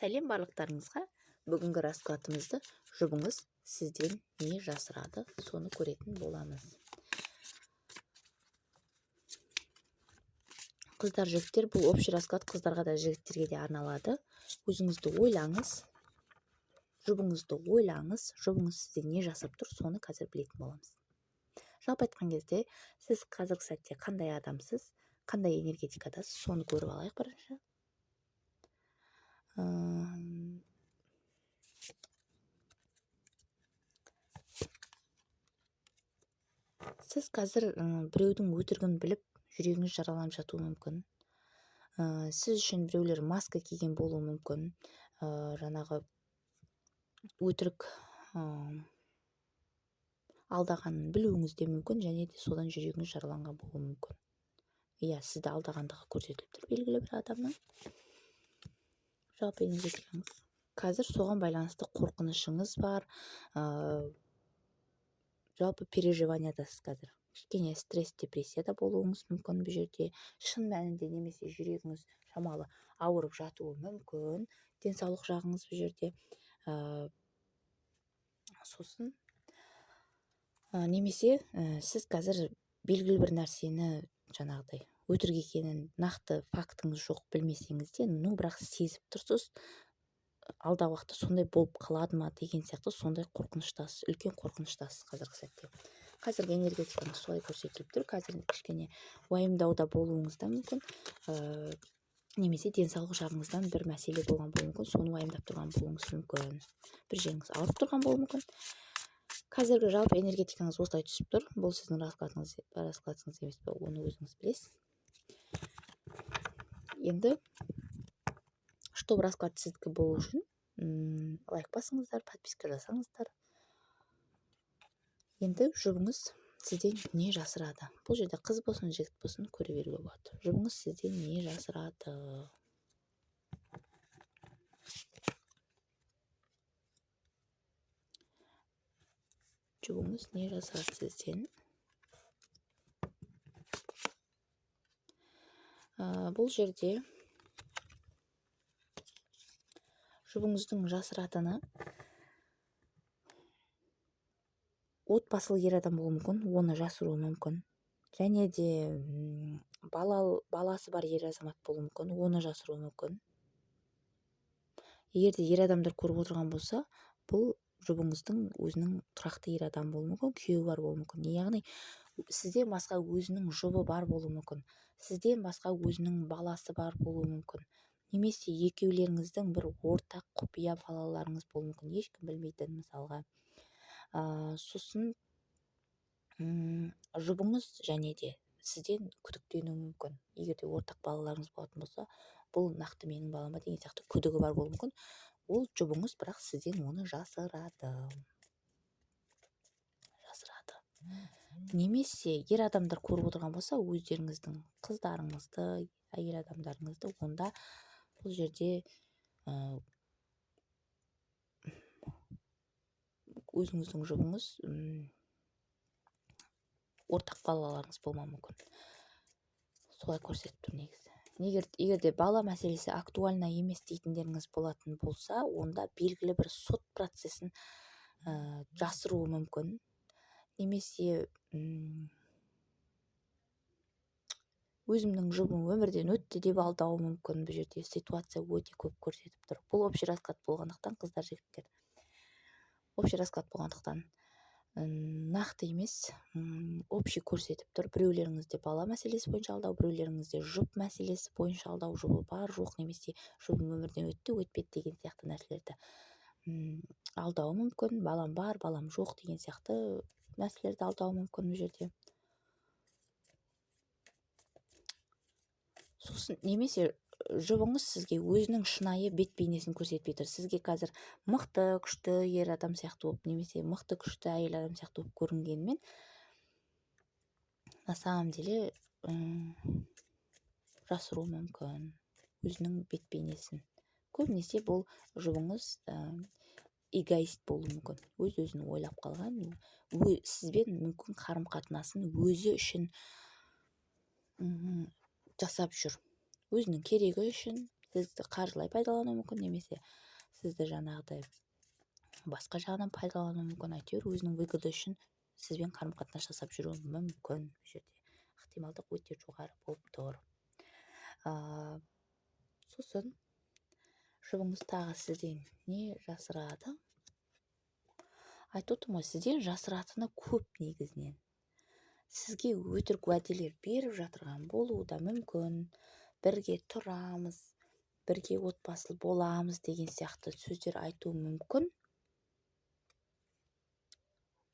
Сәлем барлықтарыңызға. Бүгінгі раскладымызды жұбыңыз сізден не жасырады, соны көретін боламыз. Қыздар, жігіттер, бұл общий расклад қыздарға да, жігіттерге де арналады. Өзіңізді ойлаңыз, жұбыңызды ойлаңыз, жұбыңыз сізден не жасырып тұр, соны қазір білетін боламыз. Жалпы айтқан кезде, сіз қазіргі сәтте қандай адамсыз, қандай энергетикадасыз, соны көріп алайық бірінші. Сіз қазір біреудің өтірігін біліп, жүрегіңіз жараланып жатуы мүмкін. Сіз үшін біреулер маска киген болуы мүмкін. Жаңағы өтірік алдағанын білуіңіз де мүмкін, және де содан жүрегіңіз жараланған болуы мүмкін. Иә, сізді алдағандығы көрсетіліп тұр белгілі бір адамның. Жалпы энергетикаңыз. Қазір соған байланысты қорқынышыңыз бар. Жалпы переживаниядасыз қазір. Кішкене стресс, депрессияда болуыңыз мүмкін бұл жерде. Шын мәнінде немесе жүрегіңіз шамалы ауырып жатуы мүмкін. Денсаулық жағыңыз бұл жерде. Сосын немесе сіз қазір белгілі бір нәрсені жаңағыдай өтірік екенін нақты фактіңіз жоқ білмесеңіз де, ну бірақ сезіп тұрсыз, алдағы уақытта сондай болып қалады ма деген сияқты сондай қорқыныштасыз, үлкен қорқыныштасыз қазіргі сәтте. Қазіргі энергетикаңыз солай көрсетіліп тұр. Қазір кішкене уайымдауда болуыңыз да мүмкін, немесе денсаулық жағыңыздан бір мәселе болған болуы мүмкін, соны уайымдап тұрған болуыңыз мүмкін, бір жеріңіз ауырып тұрған болуы мүмкін. Қазіргі жалпы энергетикаңыз осылай түсіп тұр. Бұл сіздің раскладыңыз емес пе, оны өзіңіз білесіз. Енді, чтобы расклад сіздікі болу үшін, лайк басыңыздар, подписка жасаңыздар. Енді жұбыңыз сізден не жасырады? Бұл жерде қыз болсын, жігіт болсын көре беруге болады. Жұбыңыз сізден не жасырады? Жұбыңыз не жасырады сізден? Бұл жерде жұбыңыздың жасыратыны отбасылы ер адам болуы мүмкін, оны жасыруы мүмкін. Және де баласы бар ер азамат болуы мүмкін, оны жасыруы мүмкін. Егер де ер адамдар көріп отырған болса, бұл жұбыңыздың өзінің тұрақты ер адам болуы мүмкін, күйеуі бар болуы мүмкін. Яғни сізден басқа өзінің жұбы бар болуы мүмкін, сізден басқа өзінің баласы бар болуы мүмкін. Немесе екеулеріңіздің бір ортақ құпия балаларыңыз болуы мүмкін, ешкім білмейтін мысалға. Сосын жұбыңыз және де сізден күдіктенуі мүмкін. Егер де ортақ балаларыңыз болатын болса, бұл нақты менің балам ба деген сияқты күдігі бар болуы мүмкін. Ол жұбыңыз бірақ сізден оны жасырады. Жасырады. Немесе ер адамдар көріп отырған болса, өздеріңіздің қыздарыңызды, әйел адамдарыңызды, онда бұл жерде өзіңіздің жұбыңыз, ортақ балаларыңыз болмауы мүмкін. Солай көрсетіп тұр негізі. Егер де бала мәселесі актуальна емес дейтіндеріңіз болатын болса, онда белгілі бір сот процесін жасыруы мүмкін. Немесе өзімнің жұбым өмірден өтті деп алдауы мүмкін. Бұл жерде ситуация өте көп көрсетіп тұр. Бұл общий расклад болғандықтан, қыздар, жігіттер, общий расклад болғандықтан нақты емес, общий көрсетіп тұр. Біреулеріңізде бала мәселесі бойынша алдау, біреулеріңізде жұп мәселесі бойынша алдау, жұбы бар, жоқ, немесе жұбым өмірден өтті, өтпеді деген сияқты нәрселерді алдауы мүмкін. Балам бар, балам жоқ деген сияқты нәрселерді алдауы мүмкін бұл жерде. Сосын немесе жұбыңыз сізге өзінің шынайы бет бейнесін көрсетпей тұр. Сізге қазір мықты, күшті ер адам сияқты болып, немесе мықты, күшті әйел адам сияқты болып көрінгенімен, на самом деле жасыруы мүмкін өзінің бет бейнесін. Көбінесе бұл жұбыңыз эгоист болуы мүмкін. Өз-өзін ойлап қалған, сізбен мүмкін қарым-қатынасын өзі үшін жасап жүр. Өзінің керегі үшін, Сізді қаржылай пайдалануы мүмкін, немесе сізді жаңағыдай басқа жағынан пайдалануы мүмкін. Әйтеуір өзінің выгоды үшін сізбен қарым-қатынас жасап жүруі мүмкін. Бұл жерде ықтималдық өте жоғары болып тұр. Сосын жұбыңыз тағы сізден не жасырады? Айтып отырмын ғой, сізден жасыратыны көп негізінен. Сізге өтірік уәделер беріп жатырған болуы да мүмкін. Бірге тұрамыз, бірге отбасылы боламыз деген сияқты сөздер айтуы мүмкін.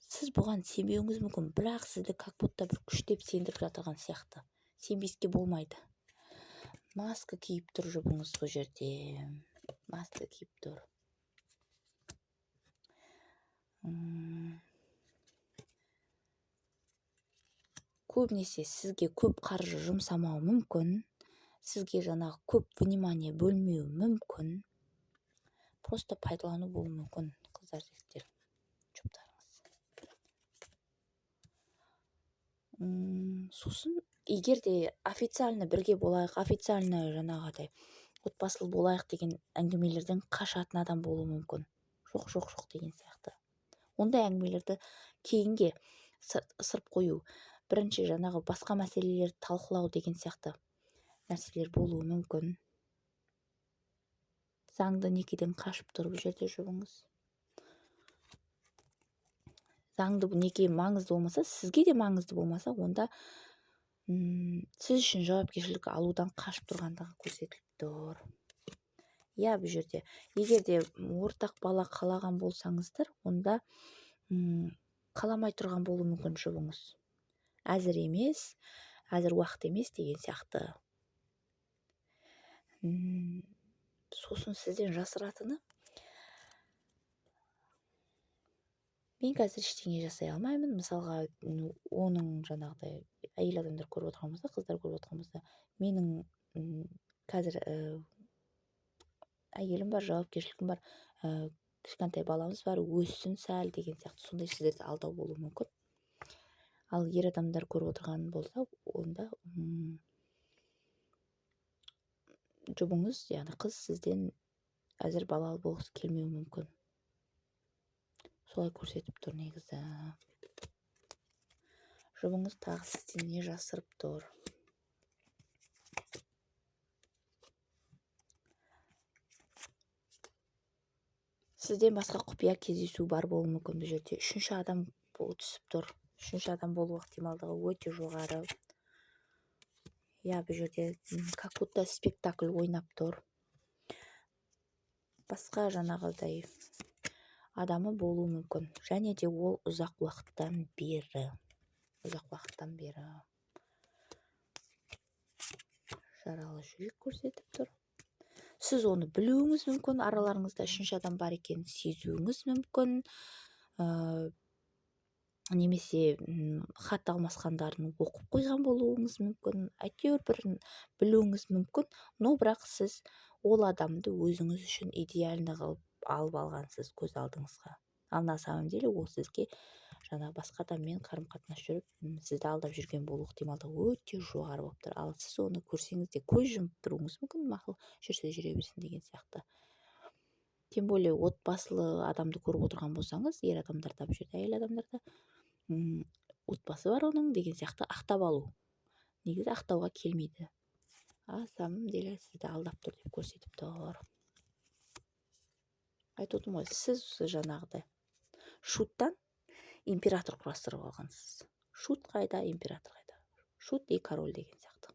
Сіз бұған сенбеуіңіз мүмкін, бірақ сізді как будто бір күштеп сендіріп жатырған сияқты. Сенбеске болмайды. Маска киіп тұр жұбыңыз бұл жерде. Маска киіп тұр. Көбінесе сізге көп қаржы жұмсамауы мүмкін. Сізге жаңағы көп внимание бөлмеуі мүмкін. Просто пайдалану болуы мүмкін, қыздар, жігіттер, жұптарыңыз. Сосын егер де официально бірге болайық, официально жаңағыдай отбасылы болайық деген әңгімелерден қашатын адам болуы мүмкін. Жоқ, жоқ, жоқ деген сияқты. Ондай әңгімелерді кейінге ысырып қою, бірінші жаңағы басқа мәселелерді талқылау деген сияқты нәрселер болуы мүмкін. Заңды некеден қашып тұр бұл жерде жұбыңыз. Заңды неке маңызды болмаса, сізге де маңызды болмаса, онда сіз үшін жауапкершілік алудан қашып тұрғандығы көрсетіліп тұр. Иә, бұл жерде егер де ортақ бала қалаған болсаңыздар, онда қаламай тұрған болуы мүмкін жұбыңыз. Әзір емес, әзір уақыт емес деген сияқты. Сосын сізден жасыратыны, мен қазір ештеңе жасай алмаймын. Мысалға, оның жаңағыдай әйел адамдар көріп отырған болса, қыздар көріп отырған болса, менің қазір әйелім бар, жауапкершілігім бар, кішкентай баламыз бар, өссін сәл деген сияқты сондай сіздерді алдау болуы мүмкін. Ал ер адамдар көріп отырған болса, онда жұбыңыз, яғни қыз сізден әзір балалы болғысы келмеуі мүмкін. Солай көрсетіп тұр негізі. Жұбыңыз тағы сізден не жасырып тұр? Сізден басқа құпия кездесу бар болуы мүмкін бұл жерде. Үшінші адам түсіп тұр. Үшінші адам болу ықтималдығы өте жоғары. Иә, бұл жерде как будто спектакль ойнап тұр. Басқа жаңағыдай адамы болуы мүмкін. Және де ол ұзақ уақыттан бері. Ұзақ уақыттан бері. Жаралы жүрек көрсетіп тұр. Сіз оны білуіңіз мүмкін, араларыңызда үшінші адам бар екенін сезуіңіз мүмкін. Немесе хат алмасқандарын оқып қойған болуыңыз мүмкін. Әйтеуір бір білуіңіз мүмкін. Но бірақ сіз ол адамды өзіңіз үшін идеальный қылып алып алғансыз көз алдыңызға. Ал на самом деле ол сізге жаңа басқа адаммен қарым-қатынас жүріп, сізді алдап жүрген болу ықтималдығы өте жоғары болып тұр. Ал сіз оны көрсеңіз де көз жұмып тұруыңыз мүмкін, мақұл, жүрсе жүре берсін деген сияқты. Тем более отбасылы адамды көріп отырған болсаңыз, ер адамдар да бұл жерде, әйел адамдар да, отбасы бар оның деген сияқты ақтап алу. Негізі ақтауға келмейді. А самом деле сізді алдап тұр деп көрсетіп тұр. Айтып отырмын ғой, сіз жаңағыдай шуттан император құрастырып алғансыз. Шут қайда, император қайда? Шут и король деген сияқты.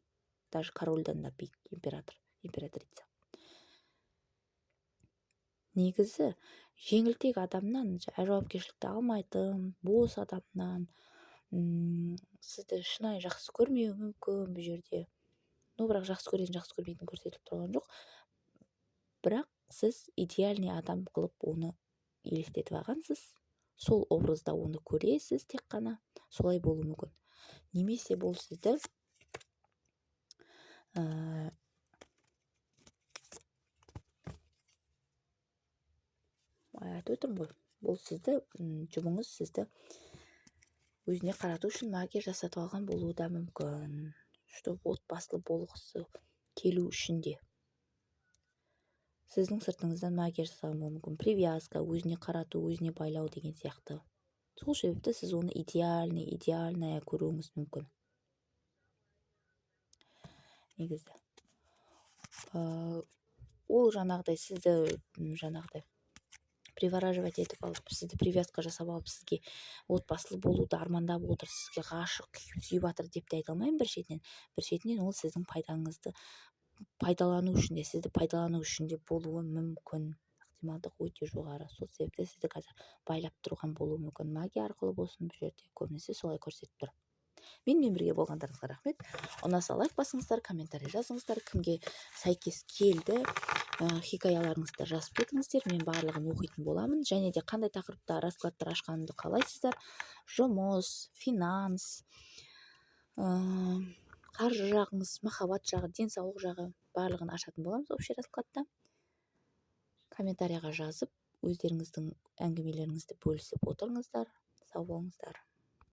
Даже корольдан да биік император, императрица. Негізі жеңілтек адамнан, жауапкершілікті алмайтын, бос адамнан, сізді шынайы жақсы көрмеуі мүмкін бұл жерде. Но бірақ жақсы көретін, жақсы көрмейтін көрсетіліп тұрған жоқ. Бірақ сіз идеальный адам қылып оны елестетіп алғансыз. Сол образда оны көресіз тек қана. Солай болуы мүмкін. Немесе бұл сізді, айтып отырмын ғой, бұл сізді, жұбыңыз сізді өзіне қарату үшін магия жасатып алған болуы да мүмкін. Чтобы отбасылы болғысы келу үшін де. Сіздің сыртыңыздан магия жасаған болуы мүмкін, привязка, өзіне қарату, өзіне байлау деген сияқты. Сол себепті сіз оны идеальный, идеальная көруіңіз мүмкін. Негізі ол жаңағыдай сізді жаңағыдай привораживать етіп алып, сізді привязка жасап алып, сізге отбасылы болуды армандап отыр, сізге ғашық, күйіп, сүйіп жатыр деп те айта алмаймын бір шетінен. Бір шетінен ол сіздің пайдаңызды пайдалану үшін де, сізді пайдалану үшін де болуы мүмкін. Ықтималдық өте жоғары. Сол себепті сізді қазір байлап тұрған болуы мүмкін, магия арқылы болсын. Бұл жерде көбінесе солай көрсетіп тұр. Менімен бірге болғандарыңызға рахмет. Ұнаса, лайк басыңыздар, комментарий жазыңыздар. Кімге сәйкес келді, хикаяларыңызды жазып кетіңіздер, мен барлығын оқитын боламын. Және де қандай тақырыпта раскладтар ашқанымды қалайсыздар? Жұмыс, финанс, қаржы жағыңыз, махаббат жағы, денсаулық жағы, барлығын ашатын боламыз общий раскладта. Комментарийға жазып, өздеріңіздің әңгімелеріңізді бөлісіп отырыңыздар. Сау болыңыздар.